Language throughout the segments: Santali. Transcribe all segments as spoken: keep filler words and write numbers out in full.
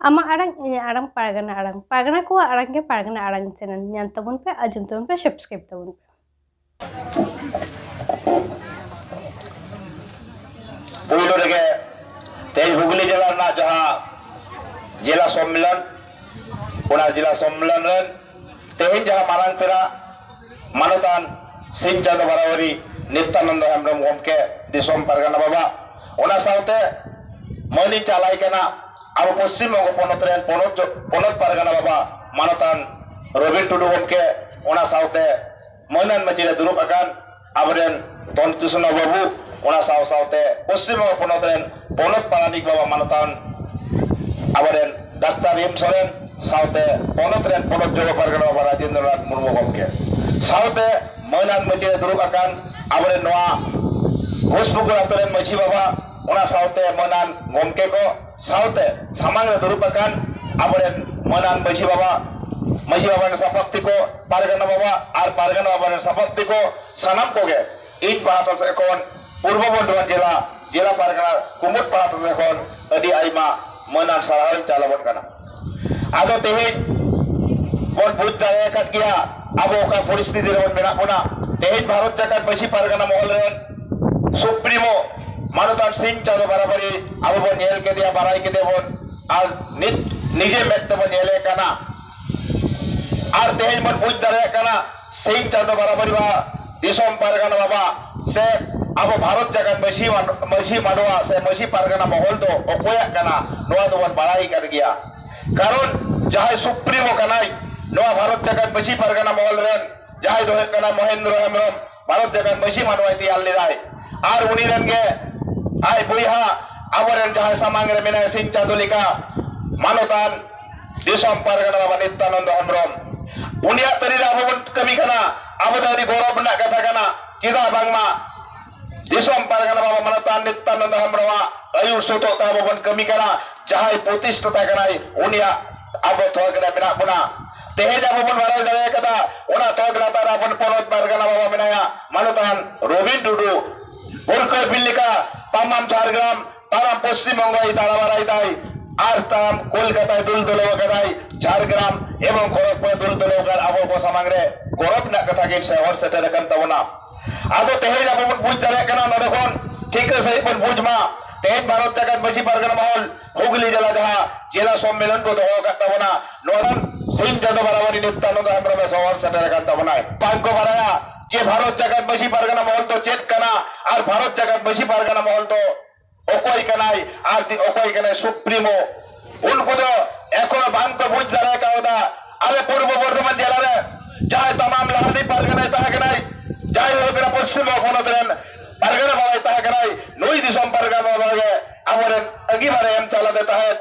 ᱟᱢᱟᱜ ᱟᱲᱟᱝ, ᱤᱧᱟᱹᱜ ᱟᱲᱟᱝ, ᱯᱟᱨᱜᱟᱱᱟ ᱟᱲᱟᱝ᱾ ᱯᱟᱨᱜᱟᱱᱟ ᱠᱚᱣᱟᱜ ᱟᱲᱟᱝ ᱜᱮ ᱯᱟᱨᱜᱟᱱᱟ ᱟᱲᱟᱝ ᱪᱮᱱᱮᱞ᱾ ᱧᱮᱞ ᱛᱟᱵᱚᱱ ᱯᱮ, ᱟᱸᱡᱚᱢ ᱛᱟᱵᱚᱱ ᱯᱮ, ᱥᱟᱵᱥᱠᱨᱟᱭᱤᱵ ᱛᱟᱵᱚᱱ ᱯᱮ᱾ ᱯᱩᱭᱞᱩ ᱨᱮᱜᱮ ᱛᱮᱦᱮᱧ ᱦᱩᱜᱽᱞᱤ ᱡᱮᱞᱟ ᱨᱮᱱᱟᱜ ᱡᱟᱦᱟᱸ ᱡᱮᱞᱟ ᱥᱚᱢᱢᱮᱞᱚᱱ, ᱚᱱᱟ ᱡᱮᱞᱟ ᱥᱚᱢᱢᱮᱞᱚᱱ ᱨᱮᱱ ᱛᱮᱦᱮᱧ ᱡᱟᱦᱟᱸ ᱢᱟᱨᱟᱝ ᱯᱮᱲᱟ ᱢᱟᱱᱚᱛᱟᱱ ᱥᱤᱧ ᱪᱟᱸᱫᱚ ᱵᱟᱨᱟᱵᱟᱨᱤ ᱱᱤᱛᱭᱟᱱᱚᱱᱫᱚ ᱦᱮᱢᱵᱨᱚᱢ ᱜᱚᱢᱠᱮ, ᱫᱤᱥᱚᱢ ᱯᱟᱨᱜᱟᱱᱟ ᱵᱟᱵᱟ, ᱚᱱᱟ ᱥᱟᱶᱛᱮ ᱢᱟᱹᱱᱤᱧ ᱪᱟᱞᱟᱭ ᱠᱟᱱᱟ ᱟᱵᱚ ᱯᱚᱥᱪᱤᱢ ᱵᱚᱝᱜᱚ ᱯᱚᱱᱚᱛ ᱨᱮᱱ ᱯᱚᱱᱚᱛ ᱡᱚ-, ᱯᱚᱱᱚᱛ ᱯᱟᱨᱜᱟᱱᱟ ᱵᱟᱵᱟ ᱢᱟᱱᱚᱛᱟᱱ ᱨᱚᱵᱤᱱ ᱴᱩᱰᱩ ᱜᱚᱢᱠᱮ, ᱚᱱᱟ ᱥᱟᱶᱛᱮ ᱢᱟᱹᱱᱟᱱ ᱢᱟᱹᱪᱤ ᱨᱮ ᱫᱩᱲᱩᱵ ᱟᱠᱟᱱ ᱟᱵᱚᱨᱮᱱ ᱫᱷᱚᱱ ᱠᱨᱤᱥᱱᱚ ᱵᱟᱹᱵᱩ, ᱚᱱᱟ ᱥᱟᱶ ᱥᱟᱶᱛᱮ ᱯᱚᱥᱪᱤᱢ ᱵᱚᱝᱜᱚ ᱯᱚᱱᱚᱛ ᱨᱮᱱ ᱯᱚᱱᱚᱛ ᱯᱟᱨᱟᱱᱤᱠ ᱵᱟᱵᱟ ᱢᱟᱱᱚᱛᱟᱱ ᱟᱵᱚᱨᱮᱱ ᱰᱟᱠᱛᱟᱨ ᱮᱢ ᱥᱚᱨᱮᱱ, ᱥᱟᱶᱛᱮ ᱯᱚᱱᱚᱛ ᱨᱮᱱ ᱯᱚᱱᱚᱛ ᱡᱚᱜᱚ ᱯᱟᱨᱜᱟᱱᱟ ᱵᱟᱵᱟ ᱨᱟᱡᱮᱱᱫᱨᱚᱱᱟᱛᱷ ᱢᱩᱨᱢᱩ ᱜᱚᱢᱠᱮ, ᱥᱟᱶᱛᱮ ᱢᱟᱹᱱᱟᱱ ᱢᱟᱹᱪᱤ ᱨᱮ ᱫᱩᱲᱩᱵ ᱟᱠᱟᱱ ᱟᱵᱚᱨᱮᱱ ᱱᱚᱣᱟ ᱜᱷᱳᱥᱯᱩᱠᱩᱨ ᱟᱛᱳ ᱨᱮᱱ ᱢᱟᱹᱡᱷᱤ ᱵᱟᱵᱟ, ᱚᱱᱟ ᱥᱟᱶᱛᱮ ᱢᱟᱹᱱᱟᱱ ᱜᱚᱢᱠᱮ ᱠᱚ, ᱥᱟᱶᱛᱮ ᱥᱟᱢᱟᱝ ᱨᱮ ᱫᱩᱲᱩᱵ ᱟᱠᱟᱱ ᱟᱵᱚᱨᱮᱱ ᱢᱟᱹᱱᱟᱱ ᱢᱟᱹᱡᱷᱤ ᱵᱟᱵᱟ, ᱢᱟᱹᱡᱷᱤ ᱵᱟᱵᱟ ᱨᱮᱱ ᱥᱟᱯᱟᱵᱛᱤ ᱠᱚ, ᱯᱟᱨᱜᱟᱱᱟ ᱵᱟᱵᱟ ᱟᱨ ᱯᱟᱨᱜᱟᱱᱟ ᱵᱟᱵᱟ ᱨᱮᱱ ᱥᱟᱯᱟᱵᱛᱤ ᱠᱚ, ᱥᱟᱱᱟᱢ ᱠᱚᱜᱮ ᱤᱧ ᱯᱟᱦᱴᱟ ᱥᱮᱫ ᱠᱷᱚᱱ, ᱯᱩᱨᱵᱚ ᱵᱚᱨᱫᱷᱚᱢᱟᱱ ᱡᱮᱞᱟ, ᱡᱮᱞᱟ ᱯᱟᱨᱜᱟᱱᱟ ᱠᱩᱢᱩᱴ ᱯᱟᱦᱴᱟ ᱥᱮᱫ ᱠᱷᱚᱱ ᱟᱹᱰᱤ ᱟᱭᱢᱟ ᱢᱟᱹᱱᱟᱱ ᱥᱟᱨᱦᱟᱣ ᱤᱧ ᱪᱟᱞ ᱟᱵᱚᱱ ᱠᱟᱱᱟ᱾ ᱟᱫᱚ ᱛᱮᱦᱮᱧ ᱵᱚᱱ ᱵᱩᱡᱽ ᱫᱟᱲᱮ ᱟᱠᱟᱫ ᱜᱮᱭᱟ ᱟᱵᱚ ᱚᱠᱟ ᱯᱚᱨᱤᱥᱛᱷᱤᱛᱤ ᱨᱮᱵᱚᱱ ᱢᱮᱱᱟᱜ ᱵᱚᱱᱟ᱾ ᱛᱮᱦᱮᱧ ᱵᱷᱟᱨᱚᱛ ᱡᱟᱠᱟᱛ ᱢᱟᱹᱡᱷᱤ ᱯᱟᱨᱜᱟᱱᱟ ᱢᱚᱦᱚᱞ ᱨᱮᱱ ᱥᱩᱯᱨᱤᱢᱳ ᱢᱟᱱᱚᱛᱟᱱ ᱥᱤᱧ ᱪᱟᱸᱫᱚ ᱵᱟᱨᱟᱵᱟᱨᱤ ᱟᱵᱚ ᱵᱚᱱ ᱧᱮᱞ ᱠᱮᱫᱮᱭᱟ, ᱵᱟᱲᱟᱭ ᱠᱮᱫᱮ ᱵᱚᱱ, ᱟᱨ ᱱᱤᱛ ᱱᱤᱡᱮ ᱢᱮᱫ ᱛᱮᱵᱚᱱ ᱧᱮᱞᱮ ᱠᱟᱱᱟ᱾ ᱟᱨ ᱛᱮᱦᱮᱧ ᱵᱚᱱ ᱵᱩᱡᱽ ᱫᱟᱲᱮᱭᱟᱜ ᱠᱟᱱᱟ, ᱥᱤᱧ ᱪᱟᱸᱫᱚ ᱵᱟᱨᱟᱵᱟᱨᱤ ᱵᱟ ᱫᱤᱥᱚᱢ ᱯᱟᱨᱜᱟᱱᱟ ᱵᱟᱵᱟ ᱥᱮ ᱟᱵᱚ ᱵᱷᱟᱨᱚᱛ ᱡᱟᱠᱟᱛ ᱢᱟᱹᱡᱷᱤ ᱢᱟᱰ-, ᱢᱟᱹᱡᱷᱤ ᱢᱟᱰᱣᱟ ᱥᱮ ᱢᱟᱹᱡᱷᱤ ᱯᱟᱨᱜᱟᱱᱟ ᱢᱚᱦᱚᱞ ᱫᱚ ᱚᱠᱚᱭᱟᱜ ᱠᱟᱱᱟ, ᱱᱚᱣᱟ ᱫᱚᱵᱚᱱ ᱵᱟᱲᱟᱭ ᱠᱟᱱ ᱜᱮᱭᱟ᱾ ᱠᱟᱨᱚᱱ ᱡᱟᱦᱟᱸᱭ ᱥᱩᱯᱨᱤᱢᱳ ᱠᱟᱱᱟᱭ ᱱᱚᱣᱟ ᱵᱷᱟᱨᱚᱛ ᱡᱟᱠᱟᱛ ᱢᱟᱹᱡᱷᱤ ᱯᱟᱨᱜᱟᱱᱟ ᱢᱚᱦᱚᱞ ᱨᱮᱱ, ᱡᱟᱦᱟᱸᱭ ᱫᱚ ᱦᱩᱭᱩᱜ ᱠᱟᱱᱟ ᱢᱚᱦᱮᱱᱫᱨᱚ ᱦᱮᱢᱵᱨᱚᱢ, ᱵᱷᱟᱨᱚᱛ ᱡᱟᱠᱟᱛ ᱢᱟᱹᱡᱷᱤ ᱢᱟᱰᱣᱟᱭ ᱛᱮᱭᱟᱨ ᱞᱮᱫᱟᱭ᱾ ᱟᱨ ᱩᱱᱤ ᱨᱮᱱ ᱜᱮ ᱟᱡ ᱵᱚᱭᱦᱟ ᱟᱵᱚᱨᱮᱱ ᱡᱟᱦᱟᱸᱭ ᱥᱟᱢᱟᱝ ᱨᱮ ᱢᱮᱱᱟᱭ ᱥᱤᱧ ᱪᱟᱸᱫᱚ ᱞᱮᱠᱟ ᱢᱟᱱᱚᱛᱟᱱ ᱫᱤᱥᱚᱢ ᱯᱟᱨᱜᱟᱱᱟ ᱵᱟᱵᱟ ᱱᱤᱛᱭᱟᱱᱚᱱᱫᱚ ᱦᱮᱢᱵᱨᱚᱢ, ᱩᱱᱤᱭᱟᱜ ᱛᱟᱹᱨᱤ ᱨᱮ ᱟᱵᱚ ᱵᱚᱱ ᱠᱟᱱᱟ, ᱟᱵᱚ ᱫᱚ ᱟᱹᱰᱤ ᱜᱚᱨᱚᱵᱽ ᱨᱮᱱᱟᱜ ᱠᱟᱛᱷᱟ ᱠᱟᱱᱟ᱾ ᱪᱮᱫᱟᱜ ᱵᱟᱝᱢᱟ ᱫᱤᱥᱚᱢ ᱯᱟᱨᱜᱟᱱᱟ ᱵᱟᱵᱟ ᱢᱟᱱᱚᱛᱟᱱ ᱱᱤᱛᱭᱟᱱᱚᱱᱫᱚ ᱦᱮᱢᱵᱨᱚᱢᱟᱜ ᱟᱹᱭᱩᱨ ᱥᱩᱛᱩᱜ ᱛᱮ ᱟᱵᱚ ᱵᱚᱱ ᱠᱟᱹᱢᱤ ᱠᱟᱱᱟ᱾ ᱡᱟᱦᱟᱸᱭ ᱯᱨᱚᱛᱤᱥᱴᱷᱟᱛᱟ ᱠᱟᱱᱟᱭ, ᱩᱱᱤᱭᱟᱜ ᱟᱵᱚ ᱛᱷᱚᱠ ᱨᱮ ᱢᱮᱱᱟᱜ ᱵᱚᱱᱟ᱾ ᱛᱮᱦᱮᱧ ᱟᱵᱚ ᱵᱚᱱ ᱵᱟᱲᱟᱭ ᱫᱟᱲᱮ ᱠᱟᱫᱟ, ᱚᱱᱟ ᱛᱷᱚᱠ ᱞᱟᱛᱟᱨ ᱨᱮ ᱟᱵᱚ ᱯᱚᱱᱚᱛ ᱯᱟᱨᱜᱟᱱᱟ ᱵᱟᱵᱟ ᱢᱮᱱᱟᱭᱟ, ᱢᱟᱱᱚᱛᱟᱱ ᱨᱚᱵᱤᱱ ᱴᱩᱰᱩ᱾ ᱵᱷᱩᱞᱠᱟᱹ ᱵᱤᱞ ᱞᱮᱠᱟ ᱛᱟᱢᱟᱢ ᱡᱷᱟᱲᱜᱨᱟᱢ, ᱛᱟᱢᱟᱢ ᱯᱚᱥᱪᱤᱢ ᱵᱚᱝᱜᱚᱭ ᱫᱟᱬᱟ ᱵᱟᱲᱟᱭ ᱫᱟᱭ, ᱟᱨ ᱛᱟᱢᱟᱢ ᱠᱳᱞᱠᱟᱛᱟᱭ ᱫᱩᱞ ᱫᱩᱞᱟᱹᱣ ᱠᱟᱫᱟᱭ, ᱡᱷᱟᱲᱜᱨᱟᱢ ᱮᱵᱚᱝ ᱠᱷᱚᱲᱚᱜᱽᱯᱩᱨᱮ ᱫᱩᱞ ᱫᱩᱞᱟᱹᱣ ᱠᱟᱫ ᱟᱵᱚ ᱠᱚ ᱥᱟᱢᱟᱝ ᱨᱮ ᱜᱚᱨᱚᱵᱽ ᱨᱮᱱᱟᱜ ᱠᱟᱛᱷᱟ ᱜᱮ ᱥᱮ ᱦᱚᱨ ᱥᱮᱴᱮᱨ ᱟᱠᱟᱱ ᱛᱟᱵᱚᱱᱟ᱾ ᱟᱫᱚ ᱛᱮᱦᱮᱧ ᱟᱵᱚ ᱵᱚᱱ ᱵᱩᱡᱽ ᱫᱟᱲᱮᱭᱟᱜ ᱠᱟᱱᱟ, ᱱᱚᱰᱮ ᱠᱷᱚᱱ ᱴᱷᱤᱠᱟᱹ ᱥᱟᱺᱦᱤᱡ ᱵᱚᱱ ᱵᱩᱡᱽ ᱢᱟ, ᱛᱮᱦᱮᱧ ᱵᱷᱟᱨᱚᱛ ᱡᱟᱠᱟᱛ ᱢᱟᱹᱡᱷᱤ ᱯᱟᱨᱜᱟᱱᱟ ᱢᱚᱦᱚᱞ ᱦᱩᱜᱽᱞᱤ ᱡᱮᱞᱟ ᱡᱟᱦᱟᱸ ᱡᱮᱞᱟ ᱥᱚᱢᱢᱮᱞᱚᱱ ᱠᱚ ᱫᱚᱦᱚ ᱟᱠᱟᱫ ᱛᱟᱵᱚᱱᱟ, ᱱᱚᱣᱟ ᱫᱚ ᱥᱤᱧ ᱪᱟᱸᱫᱚ ᱵᱟᱨᱟᱵᱟᱨᱤ ᱱᱤᱛᱭᱟᱱᱚᱱᱫᱚ ᱦᱮᱢᱵᱨᱚᱢᱮ ᱥᱚᱦᱚᱨ ᱥᱮᱴᱮᱨ ᱟᱠᱟᱱ ᱛᱟᱵᱚᱱᱟᱭ᱾ ᱵᱟᱝ ᱠᱚ ᱵᱟᱲᱟᱭᱟ ᱡᱮ ᱵᱷᱟᱨᱚᱛ ᱡᱟᱠᱟᱛ ᱢᱟᱹᱡᱷᱤ ᱯᱟᱨᱜᱟᱱᱟ ᱢᱚᱦᱚᱞ ᱫᱚ ᱪᱮᱫ ᱠᱟᱱᱟ ᱟᱨ ᱵᱷᱟᱨᱚᱛ ᱡᱟᱠᱟᱛ ᱢᱟᱹᱡᱷᱤ ᱯᱟᱨᱜᱟᱱᱟ ᱢᱚᱦᱚᱞ ᱫᱚ ᱚᱠᱚᱭ ᱠᱟᱱᱟᱭ ᱟᱨ ᱛᱤ-, ᱚᱠᱚᱭ ᱠᱟᱱᱟᱭ ᱥᱩᱯᱨᱤᱢᱳ᱾ ᱩᱱᱠᱩ ᱫᱚ ᱮᱠᱷᱚᱱᱳ ᱵᱟᱝ ᱠᱚ ᱵᱩᱡᱽ ᱫᱟᱲᱮ ᱠᱟᱣᱫᱟ᱾ ᱟᱞᱮ ᱯᱩᱨᱵᱚ ᱵᱚᱨᱫᱷᱚᱢᱟᱱ ᱡᱮᱞᱟ ᱨᱮ ᱡᱟᱦᱟᱸᱭ ᱛᱟᱢᱟᱢ ᱞᱟᱦᱟᱱᱤ ᱯᱟᱨᱜᱟᱱᱟᱭ ᱛᱟᱦᱮᱸ ᱠᱟᱱᱟᱭ, ᱡᱟᱦᱟᱸᱭ ᱦᱩᱭᱩᱜ ᱠᱟᱱᱟ ᱯᱚᱥᱪᱤᱢ ᱵᱚᱝᱜᱚ ᱯᱚᱱᱚᱛ ᱨᱮᱱ ᱯᱟᱨᱜᱟᱱᱟ ᱵᱟᱵᱟᱭ ᱛᱟᱦᱮᱸ ᱠᱟᱱᱟᱭ, ᱱᱩᱭ ᱫᱤᱥᱚᱢ ᱯᱟᱨᱜᱟᱱᱟ ᱵᱟᱵᱟ ᱜᱮ ᱟᱵᱚᱨᱮᱱ ᱟᱹᱜᱤᱵᱷᱟᱨᱮ ᱮᱢ ᱪᱟᱞᱟᱫᱮ ᱛᱟᱦᱮᱸᱫ᱾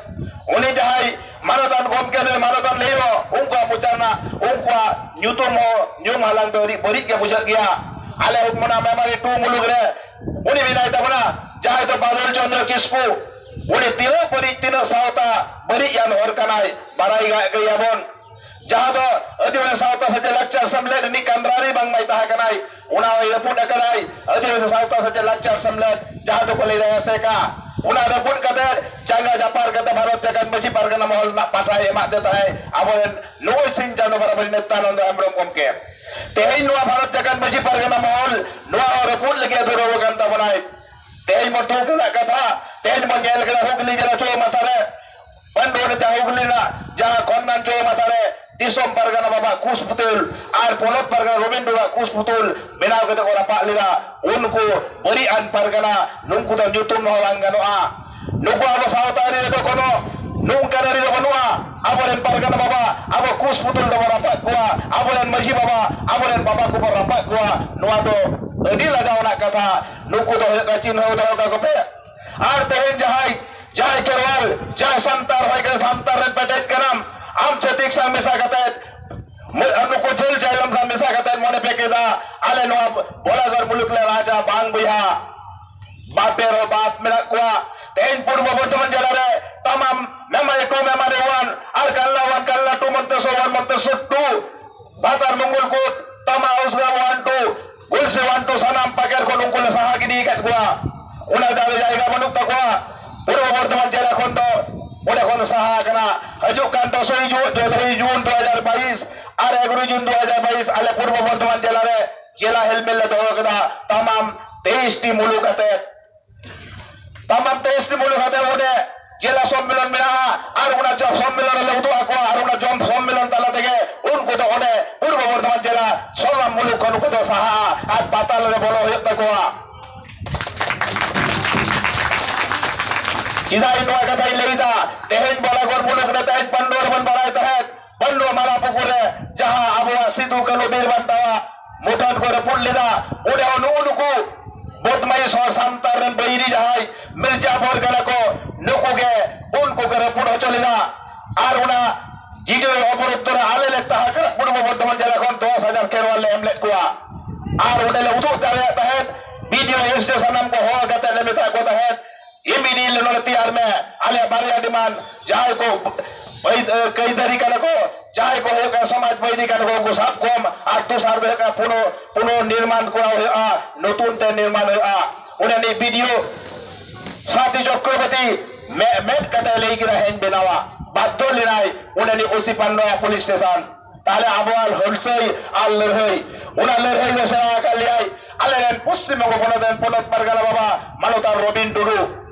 ᱩᱱᱤ ᱡᱟᱦᱟᱸᱭ ᱢᱟᱱᱚᱛᱟᱱ ᱜᱚᱢᱠᱮ ᱱᱩᱭ ᱢᱟᱱᱚᱛᱟᱱ ᱞᱟᱹᱭ ᱦᱚᱸ ᱩᱱᱠᱩᱣᱟᱜ ᱢᱚᱪᱟ ᱨᱮᱱᱟᱜ ᱩᱱᱠᱩᱣᱟᱜ ᱧᱩᱛᱩᱢ ᱦᱚᱸ ᱧᱩᱢ ᱦᱟᱞᱟᱝ ᱫᱚ ᱟᱹᱰᱤ ᱵᱟᱹᱲᱤᱡ ᱜᱮ ᱵᱩᱡᱷᱟᱹᱜ ᱜᱮᱭᱟ᱾ ᱟᱞᱮ ᱦᱚᱯᱚᱱᱟ ᱢᱮᱢᱟᱨᱤ ᱴᱩ ᱢᱩᱞᱩᱠ ᱨᱮ ᱩᱱᱤ ᱢᱮᱱᱟᱭ ᱛᱟᱵᱚᱱᱟ, ᱡᱟᱦᱟᱸᱭ ᱫᱚ ᱵᱟᱫᱚᱞ ᱪᱚᱸᱫᱽᱨᱚ ᱠᱤᱥᱠᱩ, ᱩᱱᱤ ᱛᱤᱱᱟᱹᱜ ᱵᱟᱹᱲᱤᱡ, ᱛᱤᱱᱟᱹᱜ ᱥᱟᱶᱛᱟ ᱵᱟᱹᱲᱤᱡ ᱟᱱ ᱦᱚᱲ ᱠᱟᱱᱟᱭ, ᱵᱟᱲᱟᱭ ᱜᱮᱭᱟᱵᱚᱱ᱾ ᱡᱟᱦᱟᱸ ᱫᱚ ᱟᱹᱫᱤᱵᱟᱹᱥᱤ ᱥᱟᱶᱛᱟ ᱥᱮᱪᱮᱫ ᱞᱟᱠᱪᱟᱨ ᱥᱮᱢᱞᱮᱫ ᱨᱤᱱᱤᱡ ᱠᱟᱱᱫᱨᱟᱨᱤ ᱵᱟᱝᱢᱟᱭ ᱛᱟᱦᱮᱸ ᱠᱟᱱᱟᱭ, ᱚᱱᱟ ᱦᱚᱸᱭ ᱨᱟᱹᱯᱩᱫ ᱟᱠᱟᱫᱟᱭ᱾ ᱟᱹᱫᱤᱵᱟᱹᱥᱤ ᱥᱟᱶᱛᱟ ᱥᱮᱪᱮᱫ ᱞᱟᱠᱪᱟᱨ ᱥᱮᱢᱞᱮᱫ, ᱡᱟᱦᱟᱸ ᱫᱚᱠᱚ ᱞᱟᱹᱭᱫᱟ ᱮᱥᱮᱠᱟ, ᱚᱱᱟ ᱨᱟᱹᱯᱩᱫ ᱠᱟᱛᱮ ᱡᱟᱸᱜᱟ ᱡᱟᱯᱟᱨ ᱠᱟᱛᱮ ᱵᱷᱟᱨᱚᱛ ᱡᱟᱠᱟᱛ ᱢᱟᱹᱡᱷᱤ ᱯᱟᱨᱜᱟᱱᱟ ᱢᱚᱦᱚᱞ ᱨᱮᱱᱟᱜ ᱯᱟᱴᱷᱟᱭ ᱮᱢᱟᱜ ᱫᱮ ᱛᱟᱦᱮᱸᱫ ᱟᱵᱚᱨᱮᱱ ᱱᱩᱭ ᱥᱤᱧ ᱪᱟᱸᱫᱚ ᱵᱟᱨᱟᱵᱟᱨᱤ ᱱᱤᱛᱭᱟᱱᱚᱱᱫᱚ ᱦᱮᱢᱵᱨᱚᱢ ᱜᱚᱢᱠᱮ᱾ ᱛᱮᱦᱮᱧ ᱱᱚᱣᱟ ᱵᱷᱟᱨᱚᱛ ᱡᱟᱠᱟᱛ ᱢᱟᱹᱡᱷᱤ ᱯᱟᱨᱜᱟᱱᱟ ᱢᱚᱦᱚᱞ ᱱᱚᱣᱟ ᱦᱚᱸ ᱨᱟᱹᱯᱩᱫ ᱞᱟᱹᱜᱤᱫ ᱮ ᱫᱷᱩᱨᱟᱹᱣ ᱟᱠᱟᱱ ᱛᱟᱵᱚᱱᱟᱭ᱾ ᱛᱮᱦᱮᱧ ᱵᱚᱱ ᱛᱩᱫ ᱨᱮᱱᱟᱜ ᱠᱟᱛᱷᱟ, ᱛᱮᱦᱮᱧ ᱵᱚᱱ ᱧᱮᱞ ᱠᱮᱫᱟ ᱦᱩᱜᱽᱞᱤ ᱡᱮᱞᱟ ᱪᱳᱣᱢᱟᱛᱷᱟ ᱨᱮ, ᱯᱟᱹᱱᱰᱩᱣᱟᱹ ᱡᱟᱦᱟᱸ ᱦᱩᱜᱽᱞᱤ ᱨᱮᱱᱟᱜ ᱡᱟᱦᱟᱸ ᱠᱷᱚᱱᱫᱟᱱ ᱪᱳᱣᱢᱟᱛᱷᱟ ᱨᱮ ᱫᱤᱥᱚᱢ ᱯᱟᱨᱜᱟᱱᱟ ᱵᱟᱵᱟ ᱠᱩᱥ ᱯᱩᱛᱩᱞ ᱟᱨ ᱯᱚᱱᱚᱛ ᱯᱟᱨᱜᱟᱱᱟ ᱨᱚᱵᱤᱱ ᱴᱩᱰᱩᱣᱟᱜ ᱠᱩᱥ ᱯᱩᱛᱩᱞ ᱵᱮᱱᱟᱣ ᱠᱟᱛᱮ ᱠᱚ ᱨᱟᱯᱟᱜ ᱞᱮᱫᱟ᱾ ᱩᱱᱠᱩ ᱵᱟᱹᱲᱤᱡ ᱟᱱ ᱯᱟᱨᱜᱟᱱᱟ, ᱱᱩᱠᱩ ᱫᱚ ᱧᱩᱛᱩᱢ ᱦᱚᱸ ᱵᱟᱝ ᱜᱟᱱᱚᱜᱼᱟ᱾ ᱱᱩᱠᱩ ᱟᱵᱚ ᱥᱟᱶᱛᱟ ᱟᱹᱨᱤ ᱨᱮᱫᱚ ᱠᱳᱱᱳ ᱱᱚᱝᱠᱟᱱ ᱟᱹᱨᱤ ᱫᱚ ᱵᱟᱹᱱᱩᱜᱼᱟ᱾ ᱟᱵᱚᱨᱮᱱ ᱯᱟᱨᱜᱟᱱᱟ ᱵᱟᱵᱟ, ᱟᱵᱚ ᱠᱩᱥ ᱯᱩᱛᱩᱞ ᱫᱚᱵᱚ ᱨᱟᱯᱟᱜ ᱠᱚᱣᱟ, ᱟᱵᱚᱨᱮᱱ ᱢᱟᱹᱡᱷᱤ ᱵᱟᱵᱟ, ᱟᱵᱚᱨᱮᱱ ᱵᱟᱵᱟ ᱠᱚᱵᱚ ᱨᱟᱯᱟᱜ ᱠᱚᱣᱟ᱾ ᱱᱚᱣᱟ ᱫᱚ ᱟᱹᱰᱤ ᱞᱟᱡᱟᱣ ᱨᱮᱱᱟᱜ ᱠᱟᱛᱷᱟ᱾ ᱱᱩᱠᱩ ᱫᱚ ᱦᱩᱭᱩᱜ ᱠᱟᱱᱟ ᱪᱤᱱᱦᱟᱹᱣ ᱫᱚᱦᱚ ᱠᱟᱠᱚ ᱯᱮ᱾ ᱟᱨ ᱛᱮᱦᱮᱧ ᱡᱟᱦᱟᱸᱭ, ᱡᱟᱦᱟᱸᱭ ᱠᱷᱮᱨᱣᱟᱞ, ᱡᱟᱦᱟᱸᱭ ᱥᱟᱱᱛᱟᱲ ᱦᱩᱭ ᱠᱟᱱᱟ, ᱥᱟᱱᱛᱟᱲ ᱨᱮᱱ ᱯᱮᱴᱮᱡ ᱠᱟᱱᱟᱢ, ᱟᱢ ᱪᱷᱟᱹᱛᱤᱠ ᱥᱟᱶ ᱢᱮᱥᱟ ᱠᱟᱛᱮ ᱢᱟᱹ-, ᱱᱩᱠᱩ ᱪᱟᱭᱞᱚᱢ ᱥᱟᱶ ᱢᱮᱥᱟ ᱠᱟᱛᱮ ᱢᱚᱱᱮ ᱯᱮ ᱠᱮᱫᱟ, ᱟᱞᱮ ᱱᱚᱣᱟ ᱵᱚᱞᱟᱜᱚᱲ ᱢᱩᱞᱩᱠ ᱞᱮ ᱨᱟᱡᱟ᱾ ᱵᱟᱝ ᱵᱚᱭᱦᱟ, ᱵᱟᱯᱮ ᱨᱚ ᱵᱟᱯ ᱢᱮᱱᱟᱜ ᱠᱚᱣᱟ᱾ ᱛᱮᱦᱮᱧ ᱯᱩᱨᱵᱚ ᱵᱚᱨᱫᱷᱚᱢᱟᱱ ᱡᱮᱞᱟ ᱨᱮ ᱛᱟᱢᱟᱢ ᱢᱮᱢᱟᱨᱤ ᱴᱩ, ᱢᱮᱢᱟᱨᱤ ᱳᱣᱟᱱ ᱟᱨ ᱠᱟᱞᱞᱟ ᱳᱣᱟᱱ, ᱠᱟᱞᱞᱟ ᱴᱩ, ᱢᱚᱱᱛᱮᱥᱚᱨ ᱳᱣᱟᱱ, ᱢᱚᱱᱛᱮᱥᱚᱨ ᱴᱩ, ᱵᱷᱟᱛᱟᱨ ᱢᱚᱝᱜᱚᱞ ᱠᱳᱴ, ᱛᱟᱢᱟ ᱩᱥᱜᱟ ᱳᱣᱟᱱ ᱴᱩ, ᱜᱩᱞᱥᱤ ᱳᱣᱟᱱ ᱴᱩ, ᱥᱟᱱᱟᱢ ᱯᱟᱠᱮᱨ ᱠᱷᱚᱱ ᱩᱱᱠᱩ ᱞᱮ ᱥᱟᱦᱟ ᱜᱤᱰᱤ ᱟᱠᱟᱫ ᱠᱚᱣᱟ᱾ ᱚᱱᱟ ᱫᱚ ᱟᱫᱚ ᱡᱟᱭᱜᱟ ᱵᱟᱹᱱᱩᱜ ᱛᱟᱠᱚᱣᱟ᱾ ᱯᱩᱨᱵᱚ ᱵᱚᱨᱫᱷᱚᱢᱟᱱ ᱡᱮᱞᱟ ᱠᱷᱚᱱ ᱫᱚ ᱚᱸᱰᱮ ᱠᱷᱚᱱ ᱥᱟᱦᱟ ᱟᱠᱟᱱᱟ᱾ ᱦᱤᱡᱩᱜ ᱠᱟᱱ ᱫᱚᱥᱚᱭ ᱡᱩᱱ, ᱫᱚᱥᱚᱭ ᱡᱩᱱ ᱫᱩ ᱦᱟᱡᱟᱨ ᱵᱟᱭᱤᱥ ᱟᱨ ᱮᱜᱟᱨᱚ ᱡᱩᱱ ᱫᱩ ᱦᱟᱡᱟᱨ ᱵᱟᱭᱤᱥ ᱟᱞᱮ ᱯᱩᱨᱵᱚ ᱵᱚᱨᱫᱷᱚᱢᱟᱱ ᱡᱮᱞᱟ ᱨᱮ ᱡᱮᱞᱟ ᱦᱮᱞᱢᱮᱞ ᱞᱮ ᱫᱚᱦᱚ ᱠᱮᱫᱟ᱾ ᱛᱟᱢᱟᱢ ᱛᱮᱭᱤᱥ ᱴᱤ ᱢᱩᱞᱩᱠ ᱟᱛᱮ, ᱛᱟᱢᱟᱢ ᱛᱮᱭᱤᱥ ᱴᱤ ᱢᱩᱞᱩᱠ ᱟᱛᱮ ᱚᱸᱰᱮ ᱡᱮᱞᱟ ᱥᱚᱢᱢᱮᱞᱚᱱ ᱢᱮᱱᱟᱜᱼᱟ᱾ ᱟᱨ ᱚᱱᱟ ᱡᱚ ᱥᱚᱢᱢᱮᱞᱚᱱ ᱨᱮᱞᱮ ᱩᱫᱩᱜ ᱟᱠᱚᱣᱟ᱾ ᱟᱨ ᱚᱱᱟ ᱡᱚᱢ ᱥᱚᱢᱢᱮᱞᱚᱱ ᱛᱟᱞᱟ ᱛᱮᱜᱮ ᱩᱱᱠᱩ ᱫᱚ ᱚᱸᱰᱮ ᱯᱩᱨᱵᱚ ᱵᱚᱨᱫᱷᱚᱢᱟᱱ ᱡᱮᱞᱟ ᱥᱚᱨᱱᱟ ᱢᱩᱞᱩᱠ ᱠᱷᱚᱱ ᱩᱱᱠᱩ ᱫᱚ ᱥᱟᱦᱟᱜᱼᱟ ᱟᱨ ᱯᱟᱛᱟᱞ ᱨᱮ ᱵᱚᱞᱚ ᱦᱩᱭᱩᱜ ᱛᱟᱠᱚᱣᱟ᱾ ᱪᱮᱫᱟᱜ ᱤᱧ ᱱᱚᱣᱟ ᱠᱟᱛᱷᱟᱧ ᱞᱟᱹᱭᱫᱟ? ᱛᱮᱦᱮᱧ ᱵᱚᱞᱟᱜᱚᱲ ᱢᱩᱞᱩᱠ ᱨᱮ ᱛᱮᱦᱮᱧ ᱯᱟᱹᱰᱩᱣᱟᱹ ᱨᱮᱵᱚᱱ ᱵᱟᱲᱟᱭ ᱛᱟᱦᱮᱸᱫ, ᱯᱟᱹᱰᱩᱣᱟᱹ ᱢᱟᱞᱟᱯᱩᱠᱩᱨ ᱨᱮ ᱡᱟᱦᱟᱸ ᱟᱵᱚᱣᱟᱜ ᱥᱤᱫᱩ ᱠᱟᱹᱱᱩ ᱵᱤᱨ ᱵᱟᱱᱴᱟᱣᱟᱜ ᱢᱩᱴᱷᱟᱹᱱ ᱠᱚ ᱨᱟᱹᱯᱩᱫ ᱞᱮᱫᱟ, ᱚᱸᱰᱮ ᱦᱚᱸ ᱱᱩᱜᱼᱩ ᱱᱩᱠᱩ ᱵᱚᱫᱢᱟᱭᱤᱥ ᱦᱚᱲ ᱥᱟᱱᱛᱟᱲ ᱨᱮᱱ ᱵᱟᱹᱭᱨᱤ ᱡᱟᱦᱟᱸᱭ ᱢᱤᱨᱡᱟᱯᱩᱨ ᱠᱟᱱᱟ ᱠᱚ, ᱱᱩᱠᱩ ᱜᱮ ᱩᱱᱠᱩ ᱠᱚ ᱨᱟᱹᱯᱩᱫ ᱦᱚᱪᱚ ᱞᱮᱫᱟ᱾ ᱟᱨ ᱚᱱᱟ ᱡᱤᱰᱤ ᱚᱵᱚᱨᱳᱫᱷ ᱫᱚ ᱟᱞᱮ ᱞᱮ ᱛᱟᱦᱮᱸ ᱠᱟᱱᱟ, ᱯᱩᱨᱵᱚ ᱵᱚᱨᱫᱷᱚᱢᱟᱱ ᱡᱮᱞᱟ ᱠᱷᱚᱱ ᱫᱚᱥ ᱦᱟᱡᱟᱨ ᱠᱷᱮᱨᱣᱟᱞ ᱞᱮ ᱮᱢ ᱞᱮᱫ ᱠᱚᱣᱟ᱾ ᱟᱨ ᱚᱸᱰᱮ ᱞᱮ ᱩᱫᱩᱜ ᱫᱟᱲᱮᱭᱟᱜ ᱛᱟᱦᱮᱸᱫ, ᱵᱤ ᱰᱤ ᱳ, ᱮᱥ ᱰᱤ ᱳ ᱥᱟᱱᱟᱢ ᱠᱚ ᱦᱚᱦᱚ ᱠᱟᱛᱮ ᱞᱮ ᱢᱮᱛᱟ ᱠᱚ ᱛᱟᱦᱮᱸᱫ, ᱤᱢᱤᱰᱤᱭᱮᱴᱞᱤ ᱱᱚᱰᱮ ᱛᱮᱭᱟᱨ ᱢᱮ, ᱟᱞᱮᱭᱟᱜ ᱵᱟᱨᱭᱟ ᱰᱤᱢᱟᱱᱰ, ᱡᱟᱦᱟᱸᱭ ᱠᱚ ᱵᱟᱹᱭ-, ᱠᱟᱹᱭᱫᱟᱹᱨᱤ ᱠᱟᱱᱟ ᱠᱚ, ᱡᱟᱦᱟᱸᱭ ᱠᱚ ᱦᱩᱭᱩᱜ ᱠᱟᱱᱟ ᱥᱚᱢᱟᱡᱽ ᱵᱟᱹᱭᱨᱤ ᱠᱟᱱᱟ ᱠᱚ, ᱩᱱᱠᱩ ᱥᱟᱵ ᱠᱚᱢ, ᱟᱨ ᱫᱚᱥᱟᱨ ᱫᱚ ᱦᱩᱭᱩᱜ ᱠᱟᱱᱟ ᱯᱩᱱᱚ-, ᱯᱩᱱᱚᱨᱱᱤᱨᱢᱟᱱ ᱠᱚᱨᱟᱣ ᱦᱩᱭᱩᱜᱼᱟ, ᱱᱚᱛᱩᱱ ᱛᱮ ᱱᱤᱨᱢᱟᱱ ᱦᱩᱭᱩᱜᱼᱟ᱾ ᱚᱸᱰᱮᱱᱤᱡ ᱵᱤ ᱰᱤ ᱳ ᱥᱟᱛᱤ ᱪᱚᱠᱨᱚᱵᱚᱨᱛᱤ ᱢᱮ-, ᱢᱮᱫ ᱠᱟᱛᱮ ᱞᱟᱹᱭ ᱠᱮᱫᱟ, "ᱦᱮᱸᱧ ᱵᱮᱱᱟᱣᱟ", ᱵᱟᱫᱽᱫᱷᱚ ᱞᱮᱱᱟᱭ ᱚᱸᱰᱮᱱᱤᱡ ᱳ ᱥᱤ ᱯᱟᱱᱱᱚᱭᱟ ᱯᱩᱞᱤᱥ ᱥᱴᱮᱥᱚᱱ᱾ ᱛᱟᱦᱞᱮ ᱟᱵᱚᱣᱟᱜ ᱦᱩᱞᱥᱟᱹᱭ ᱟᱨ ᱞᱟᱹᱲᱦᱟᱹᱭ, ᱚᱱᱟ ᱞᱟᱹᱲᱦᱟᱹᱭ ᱫᱚ ᱥᱮᱬᱟ ᱟᱠᱟᱫ ᱞᱮᱭᱟᱭ ᱟᱞᱮ ᱨᱮᱱ ᱯᱚᱥᱪᱤᱢ ᱵᱚᱝᱜᱚ ᱯᱚᱱᱚᱛ ᱨᱮᱱ ᱯᱚᱱᱚᱛ ᱯᱟᱨᱜᱟᱱᱟ ᱵᱟᱵᱟ ᱢᱟᱱᱚᱛᱟᱱ ᱨᱚᱵᱤᱱ ᱴᱩᱰᱩ,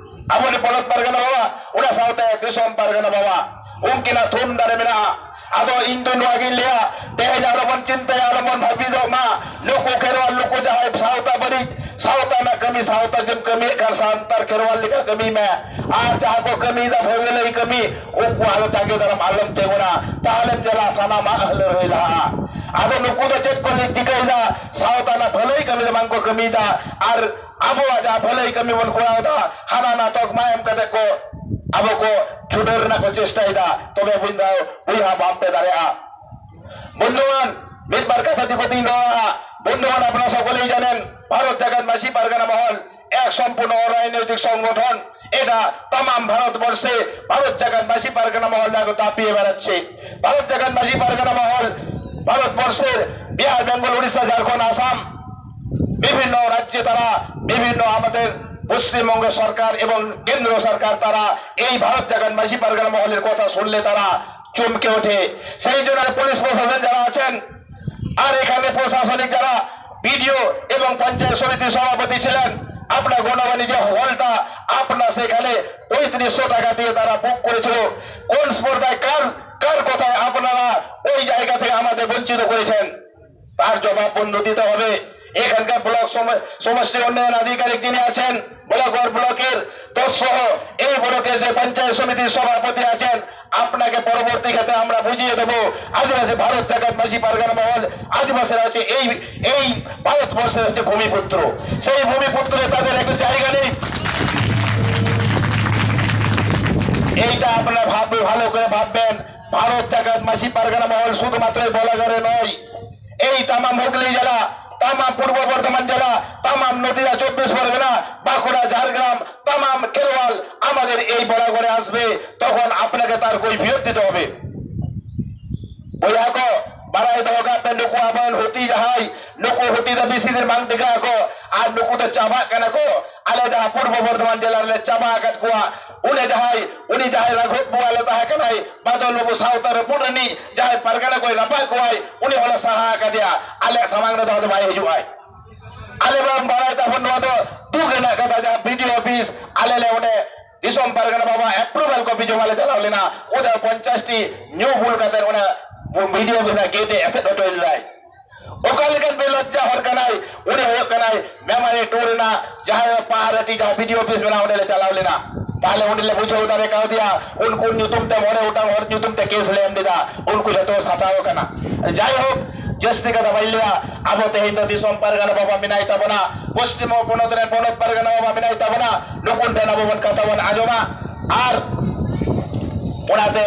ᱟᱵᱚᱨᱮᱱ ᱯᱚᱱᱚᱛ ᱯᱟᱨᱜᱟᱱᱟ ᱵᱟᱵᱟ, ᱚᱱᱟ ᱥᱟᱶᱛᱮ ᱫᱤᱥᱚᱢ ᱯᱟᱨᱜᱟᱱᱟ ᱵᱟᱵᱟ, ᱩᱱᱠᱤᱱᱟᱜ ᱛᱷᱩᱢ ᱫᱟᱲᱮ ᱢᱮᱱᱟᱜᱼᱟ᱾ ᱟᱫᱚ ᱤᱧ ᱫᱚ ᱱᱚᱣᱟ ᱜᱤᱧ ᱞᱟᱹᱭᱟ, ᱛᱮᱦᱮᱧ ᱟᱞᱚᱵᱚᱱ ᱪᱤᱱᱛᱟᱹᱭᱟ, ᱟᱞᱚᱵᱚᱱ ᱵᱷᱟᱹᱵᱤᱛᱚᱜ ᱢᱟ᱾ ᱱᱩᱠᱩ ᱠᱷᱮᱨᱣᱟᱞ, ᱱᱩᱠᱩ ᱡᱟᱦᱟᱸᱭ ᱥᱟᱶᱛᱟ ᱵᱟᱹᱲᱤᱡ, ᱥᱟᱶᱛᱟ ᱨᱮᱱᱟᱜ ᱠᱟᱹᱢᱤ, ᱥᱟᱶᱛᱟ ᱡᱩᱫᱤᱢ ᱠᱟᱹᱢᱤᱭᱮᱫ ᱠᱷᱟᱱ ᱥᱟᱱᱛᱟᱲ ᱠᱷᱮᱨᱣᱟᱞ ᱞᱮᱠᱟ ᱠᱟᱹᱢᱤ ᱢᱮ᱾ ᱟᱨ ᱡᱟᱦᱟᱸ ᱠᱚ ᱠᱟᱹᱢᱤᱭᱮᱫᱟ ᱵᱷᱟᱹᱜᱤ ᱠᱟᱹᱢᱤ, ᱩᱱᱠᱩ ᱟᱞᱚ ᱡᱟᱸᱜᱮ ᱫᱟᱨᱟᱢ ᱟᱞᱚᱢ ᱛᱤᱸᱜᱩᱱᱟ, ᱛᱟᱦᱞᱮᱢ ᱧᱮᱞᱟ ᱥᱟᱱᱟᱢᱟᱜ ᱞᱟᱹᱲᱦᱟᱹᱭ ᱞᱟᱦᱟᱜᱼᱟ᱾ ᱟᱫᱚ ᱱᱩᱠᱩ ᱫᱚ ᱪᱮᱫ ᱠᱚ ᱪᱤᱠᱟᱹᱭᱮᱫᱟ? ᱥᱟᱶᱛᱟ ᱨᱮᱱᱟᱜ ᱵᱷᱟᱹᱞᱟᱹᱭ ᱠᱟᱹᱢᱤ ᱫᱚ ᱵᱟᱝ ᱠᱚ ᱠᱟᱹᱢᱤᱭᱮᱫᱟ, ᱟᱨ ᱟᱵᱚᱣᱟᱜ ᱡᱟᱦᱟᱸ ᱵᱷᱟᱹᱞᱟᱹᱭ ᱠᱟᱹᱢᱤ ᱵᱚᱱ ᱠᱚᱨᱟᱣ ᱮᱫᱟ, ᱦᱟᱱᱟ ᱱᱟ ᱛᱚᱠᱢᱟ ᱮᱢ ᱠᱟᱛᱮ ᱠᱚ ᱟᱵᱚ ᱠᱚ ᱪᱷᱩᱰᱟᱹᱨ ᱨᱮᱱᱟᱜ ᱠᱚ ᱪᱮᱥᱴᱟᱭᱮᱫᱟ, ᱛᱚᱵᱮ ᱵᱚᱱ ᱫᱚ ᱵᱚᱭᱦᱟ ᱵᱟᱝ ᱯᱮ ᱫᱟᱲᱮᱭᱟᱜᱼᱟ᱾ ᱵᱚᱱᱫᱷᱩᱣᱟᱱ, ᱢᱤᱫ ᱵᱟᱨ ᱠᱟᱛᱷᱟ ᱫᱤᱠᱩ ᱛᱤᱧ ᱨᱚᱲᱟ᱾ ᱵᱚᱱᱫᱷᱩᱜᱟᱱ, ᱟᱯᱱᱟ ᱥᱚᱠᱚᱞᱮ ᱡᱟᱱᱮᱱ, ᱵᱷᱟᱨᱚᱛ ᱡᱟᱠᱟᱛ ᱢᱟᱹᱡᱷᱤ ᱯᱟᱨᱜᱟᱱᱟ ᱢᱚᱦᱚᱞ ᱮᱠ ᱥᱚᱢᱯᱩᱨᱱᱚ ᱚᱨᱟᱡᱽᱱᱳᱭᱛᱤᱠ ᱥᱚᱝᱜᱚᱴᱷᱚᱱ, ᱮᱴᱟ ᱛᱟᱢᱟᱢ ᱵᱷᱟᱨᱚᱛ ᱵᱚᱨᱥᱮ ᱵᱷᱟᱨᱚᱛ ᱡᱟᱠᱟᱛ ᱢᱟᱹᱡᱷᱤ ᱯᱟᱨᱜᱟᱱᱟ ᱢᱚᱦᱚᱞ ᱞᱟᱜᱚ ᱫᱟᱯᱤ ᱮᱵᱟᱨᱟᱪᱷᱮ᱾ ᱵᱷᱟᱨᱚᱛ ᱡᱟᱠᱟᱛ ᱢᱟᱹᱡᱷᱤ ᱯᱟᱨᱜᱟᱱᱟ ᱢᱚᱦᱚᱞ ᱵᱷᱟᱨᱚᱛ ᱵᱚᱨᱥᱮ ᱵᱤᱦᱟᱨ, ᱵᱮᱝᱜᱚᱞ, ᱩᱲᱤᱥᱥᱟ, ᱡᱷᱟᱲᱠᱷᱚᱸᱰ, ᱟᱥᱟᱢ, ᱵᱤᱵᱷᱤᱱᱱᱚ ᱨᱟᱡᱽᱡᱚ ᱛᱟᱨᱟ, ᱵᱤᱵᱷᱤᱱᱱᱚ ᱟᱢᱟᱫᱮᱨ ᱯᱚᱥᱪᱤᱢ ᱵᱚᱝᱜᱚ ᱥᱚᱨᱠᱟᱨ ᱮᱵᱚᱝ ᱠᱮᱱᱫᱨᱚ ᱥᱚᱨᱠᱟᱨ ᱛᱟᱨᱟ ᱮᱭ ᱵᱷᱟᱨᱚᱛ ᱡᱟᱠᱟᱛ ᱢᱟᱹᱡᱷᱤ ᱯᱟᱨᱜᱟᱱᱟ ᱢᱚᱦᱚᱞᱮᱨ ᱠᱚᱛᱷᱟ ᱥᱩᱱᱞᱮ ᱛᱟᱨᱟ ᱪᱚᱢᱠᱮ ᱳঠে। সেই জন্য পুলিশ প্রশাসন যারা আছেন, আর এখানে প্রশাসনিক যারা বিডিও এবং পঞ্চায়েত সমিতির সভাপতি ছিলেন, আপনার গণবাণী যে হলটা আপনার সেখানে পঁয়ত্রিশশো টাকা দিয়ে তারা বুক করেছিল। কোন স্পর্ধায় কার কার কথায় আপনারা ওই জায়গা থেকে আমাদের বঞ্চিত করেছেন, তার জবাব বন্ধু দিতে হবে। এখানকার ব্লক সম- সমষ্টি উন্নয়ন আধিকারিক যিনি আছেন, ব্লক ওয়ার ব্লকের তৎসহ এই ব্লকের যে পঞ্চায়েত সমিতির সভাপতি আছেন, আপনাকে পরবর্তী ক্ষেত্রে আমরা বুঝিয়ে দেবো। আদিবাসী ভারত জাকাত মাঝি পারগানা মহল আদিবাসীরা হচ্ছে এই এই ভারতবর্ষের হচ্ছে ভূমিপুত্র। সেই ভূমিপুত্রে তাদের একটু জায়গা নেই। এইটা আপনারা ভাববে, ভালো করে ভাববেন। ভারত জাকাত মাঝি পারগানা মহল শুধুমাত্র এই বলাগড়ে নয়, এই তামাম হুগলি জেলা, তামাম পূর্ব বর্ধমান জেলা, তামাম নদিয়া চব্বিশ পরগনা, বাঁকুড়া, ঝাড়গ্রাম, তামাম খেরোয়াল আমাদের এই বলাগড়ে আসবে, তখন আপনাকে তার কৈফিয়ত দিতে হবে। ᱵᱚᱭᱦᱟ ᱠᱚ, ᱵᱟᱲᱟᱭ ᱫᱚᱦᱚ ᱠᱟᱜ ᱯᱮ, ᱱᱩᱠᱩ ᱟᱵᱚᱨᱮᱱ ᱦᱩᱛᱤ ᱡᱟᱦᱟᱸᱭ, ᱱᱩᱠᱩ ᱦᱩᱛᱤ ᱫᱚ ᱵᱮᱥᱤ ᱫᱤᱱ ᱵᱟᱝ ᱴᱤᱠᱟᱹᱜ ᱟᱠᱚ, ᱟᱨ ᱱᱩᱠᱩ ᱫᱚ ᱪᱟᱵᱟᱜ ᱠᱟᱱᱟ ᱠᱚ᱾ ᱟᱞᱮ ᱡᱟᱦᱟᱸ ᱯᱩᱨᱵᱚ ᱵᱚᱨᱫᱷᱚᱢᱟᱱ ᱡᱮᱞᱟ ᱨᱮᱞᱮ ᱪᱟᱵᱟ ᱟᱠᱟᱫ ᱠᱚᱣᱟ, ᱩᱱᱤ ᱡᱟᱦᱟᱸᱭ, ᱩᱱᱤ ᱡᱟᱦᱟᱸᱭ ᱨᱟᱜᱷᱚᱵ ᱵᱟᱵᱟ ᱞᱮ ᱛᱟᱦᱮᱸ ᱠᱟᱱᱟᱭ, ᱵᱟᱫᱚᱞ ᱵᱟᱹᱵᱩ ᱥᱟᱶᱛᱟ ᱨᱟᱹᱯᱩᱫ ᱨᱤᱱᱤᱡ ᱡᱟᱦᱟᱸᱭ ᱯᱟᱨᱜᱟᱱᱟ ᱠᱚᱭ ᱨᱟᱯᱟᱜ ᱠᱚᱣᱟᱭ, ᱩᱱᱤ ᱦᱚᱸᱞᱮ ᱥᱟᱦᱟ ᱟᱠᱟᱫᱮᱭᱟ, ᱟᱞᱮᱭᱟᱜ ᱥᱟᱢᱟᱝ ᱨᱮᱫᱚ ᱟᱫᱚ ᱵᱟᱭ ᱦᱤᱡᱩᱜᱼᱟᱭ᱾ ᱟᱞᱮ ᱵᱟᱝ ᱵᱟᱲᱟᱭ ᱛᱟᱵᱚᱱ, ᱱᱚᱣᱟ ᱫᱚ ᱫᱩᱠ ᱨᱮᱱᱟᱜ ᱠᱟᱛᱷᱟ, ᱡᱟᱦᱟᱸ ᱵᱤᱰᱤᱳ ᱚᱯᱷᱤᱥ ᱟᱞᱮ ᱞᱮ ᱚᱸᱰᱮ ᱫᱤᱥᱚᱢ ᱯᱟᱨᱜᱟᱱᱟ ᱵᱟᱵᱟ ᱮᱯᱨᱩᱵᱷᱟᱞ ᱠᱚᱯᱤ ᱡᱚᱢᱟ ᱞᱮ ᱪᱟᱞᱟᱣ ᱞᱮᱱᱟ, ᱚᱸᱰᱮ ᱯᱚᱧᱪᱟᱥ ᱴᱤ ᱧᱩ ᱵᱩᱞ ᱠᱟᱛᱮ ᱚᱱᱟ ᱵᱤᱰᱤᱳ ᱚᱯᱷᱤᱥ ᱨᱮᱱᱟᱜ ᱜᱮᱴ ᱮ ᱮᱥᱮᱫ ᱦᱚᱴᱚ ᱞᱮᱫᱟᱭ᱾ ᱚᱠᱟ ᱞᱮᱠᱟᱱ ᱵᱮᱞᱚᱡᱡᱟ ᱦᱚᱲ ᱠᱟᱱᱟᱭ? ᱩᱱᱤ ᱦᱩᱭᱩᱜ ᱠᱟᱱᱟᱭ ᱢᱮᱢᱟᱨᱤ ᱴᱩ ᱨᱮᱱᱟᱜ ᱡᱟᱦᱟᱸ ᱯᱟᱦᱟᱨᱟᱴᱤ, ᱡᱟᱦᱟᱸ ᱵᱤᱰᱤᱳ ᱚᱯᱷᱤᱥ ᱢᱮᱱᱟᱜᱼᱟ, ᱚᱸᱰᱮ ᱞᱮ ᱪᱟᱞᱟᱣ ᱞᱮᱱᱟ᱾ ᱛᱟᱦᱞᱮ ᱚᱸᱰᱮ ᱞᱮ ᱵᱩᱡᱷᱟᱹᱣ ᱫᱟᱲᱮ ᱠᱟᱣᱫᱮᱭᱟ, ᱩᱱᱠᱩ ᱧᱩᱛᱩᱢ ᱛᱮ ᱢᱚᱬᱮ ᱜᱚᱴᱟᱝ ᱦᱚᱲ ᱧᱩᱛᱩᱢ ᱛᱮ ᱠᱮᱥ ᱞᱮ ᱮᱢ ᱞᱮᱫᱟ, ᱩᱱᱠᱩ ᱡᱷᱚᱛᱚ ᱥᱟᱯᱲᱟᱣ ᱟᱠᱟᱱᱟ᱾ ᱡᱟᱭᱦᱳᱠ, ᱡᱟᱹᱥᱛᱤ ᱠᱟᱛᱷᱟ ᱵᱟᱹᱧ ᱞᱟᱹᱭᱟ, ᱟᱵᱚ ᱛᱮᱦᱮᱧ ᱫᱚ ᱫᱤᱥᱚᱢ ᱯᱟᱨᱜᱟᱱᱟ ᱵᱟᱵᱟ ᱢᱮᱱᱟᱭ ᱛᱟᱵᱚᱱᱟ, ᱯᱚᱥᱪᱤᱢ ᱯᱚᱱᱚᱛ ᱨᱮᱱ ᱯᱚᱱᱚᱛ ᱯᱟᱨᱜᱟᱱᱟ ᱵᱟᱵᱟ ᱢᱮᱱᱟᱭ ᱛᱟᱵᱚᱱᱟ, ᱱᱩᱠᱩ ᱴᱷᱮᱱ ᱟᱵᱚ ᱵᱚᱱ ᱠᱟᱛᱷᱟ ᱵᱚᱱ ᱟᱸᱡᱚᱢᱟ᱾ ᱟᱨ ᱚᱱᱟᱛᱮ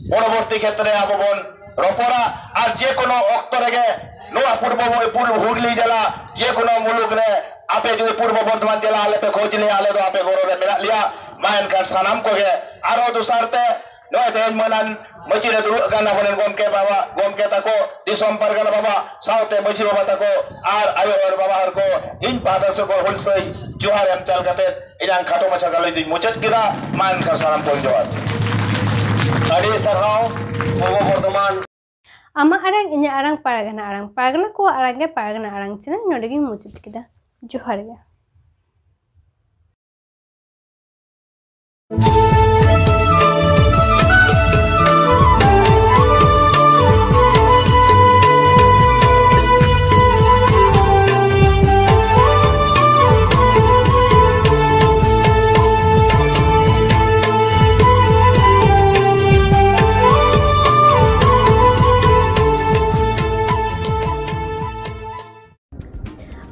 ᱯᱚᱨᱚᱵᱚᱨᱛᱤ ᱠᱷᱮᱛᱨᱮ ᱟᱵᱚ ᱵᱚᱱ ᱨᱚᱯᱚᱲᱟ᱾ ᱟᱨ ᱡᱮᱠᱳᱱᱳ ᱚᱠᱛᱚ ᱨᱮᱜᱮ ᱱᱚᱣᱟ ᱯᱩᱨᱵᱚ, ᱯᱩᱨᱵᱚ ᱦᱩᱜᱽᱞᱤ ᱡᱮᱞᱟ ᱡᱮᱠᱳᱱᱳ ᱢᱩᱞᱩᱠ ᱨᱮ ᱟᱯᱮ ᱡᱩᱫᱤ ᱯᱩᱨᱵᱚ ᱵᱚᱨᱫᱷᱚᱢᱟᱱ ᱡᱮᱞᱟ ᱟᱞᱮ ᱯᱮ ᱠᱷᱚᱡᱽ ᱞᱮᱭᱟ, ᱟᱞᱮ ᱫᱚ ᱟᱯᱮ ᱜᱚᱲᱚ ᱨᱮ ᱢᱮᱱᱟᱜ ᱞᱮᱭᱟ᱾ ᱢᱟ ᱮᱱᱠᱷᱟᱱ ᱥᱟᱱᱟᱢ ᱠᱚᱜᱮ ᱟᱨᱦᱚᱸ ᱫᱚᱥᱟᱨ ᱛᱮ ᱱᱚᱜᱼᱚᱭ ᱛᱮᱦᱮᱧ ᱢᱟᱹᱱᱟᱱ ᱢᱟᱹᱪᱤ ᱨᱮ ᱫᱩᱲᱩᱵ ᱟᱠᱟᱱ ᱟᱵᱚᱨᱮᱱ ᱜᱚᱢᱠᱮ ᱵᱟᱵᱟ, ᱜᱚᱢᱠᱮ ᱛᱟᱠᱚ, ᱫᱤᱥᱚᱢ ᱯᱟᱨᱜᱟᱱᱟ ᱵᱟᱵᱟ, ᱥᱟᱶᱛᱮ ᱢᱟᱹᱡᱷᱤ ᱵᱟᱵᱟ ᱛᱟᱠᱚ ᱟᱨ ᱟᱭᱳ ᱦᱚᱲ ᱵᱟᱵᱟ ᱦᱚᱲ ᱠᱚ, ᱤᱧ ᱯᱟᱦᱴᱟ ᱥᱮᱫ ᱠᱷᱚᱱ ᱦᱩᱞᱥᱟᱹᱭ ᱡᱚᱦᱟᱨ ᱮᱢ ᱪᱟᱞ ᱠᱟᱛᱮ ᱤᱧᱟᱹᱝ ᱠᱷᱟᱴᱚ ᱢᱟᱪᱷᱟ ᱜᱟᱞᱚᱪ ᱫᱩᱧ ᱢᱩᱪᱟᱹᱫ ᱠᱮᱫᱟ᱾ ᱢᱟ ᱮᱱᱠᱷᱟᱱ ᱥᱟᱱᱟᱢ ᱠᱚ ᱡᱚᱦᱟᱨ᱾ ᱟᱹᱰᱤ ᱥᱟᱨᱦᱟᱣ ᱯᱩᱨᱵᱚ ᱵᱚᱨᱫᱷᱚᱢᱟᱱ᱾ ᱟᱢᱟᱜ ᱟᱲᱟᱝ, ᱤᱧᱟᱹᱜ ᱟᱲᱟᱝ, ᱯᱟᱨᱜᱟᱱᱟ ᱟᱲᱟᱝ, ᱯᱟᱨᱜᱟᱱᱟ ᱠᱚᱣᱟᱜ ᱟᱲᱟᱝ ᱜᱮ ᱯᱟᱨᱜᱟᱱᱟ ᱟᱲᱟᱝ ᱪᱮᱱᱮᱞ ᱱᱚᱰᱮ ᱜᱤᱧ ᱢᱩᱪᱟᱹᱫ ᱠᱮᱫᱟ᱾ ᱡᱚᱦᱟᱨ ᱜᱮ᱾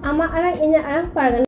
ᱟᱢᱟᱜ ᱟᱲᱟᱝ, ᱤᱧᱟᱹᱜ ᱟᱲᱟᱝ, ᱯᱟᱨᱜᱟᱱᱟ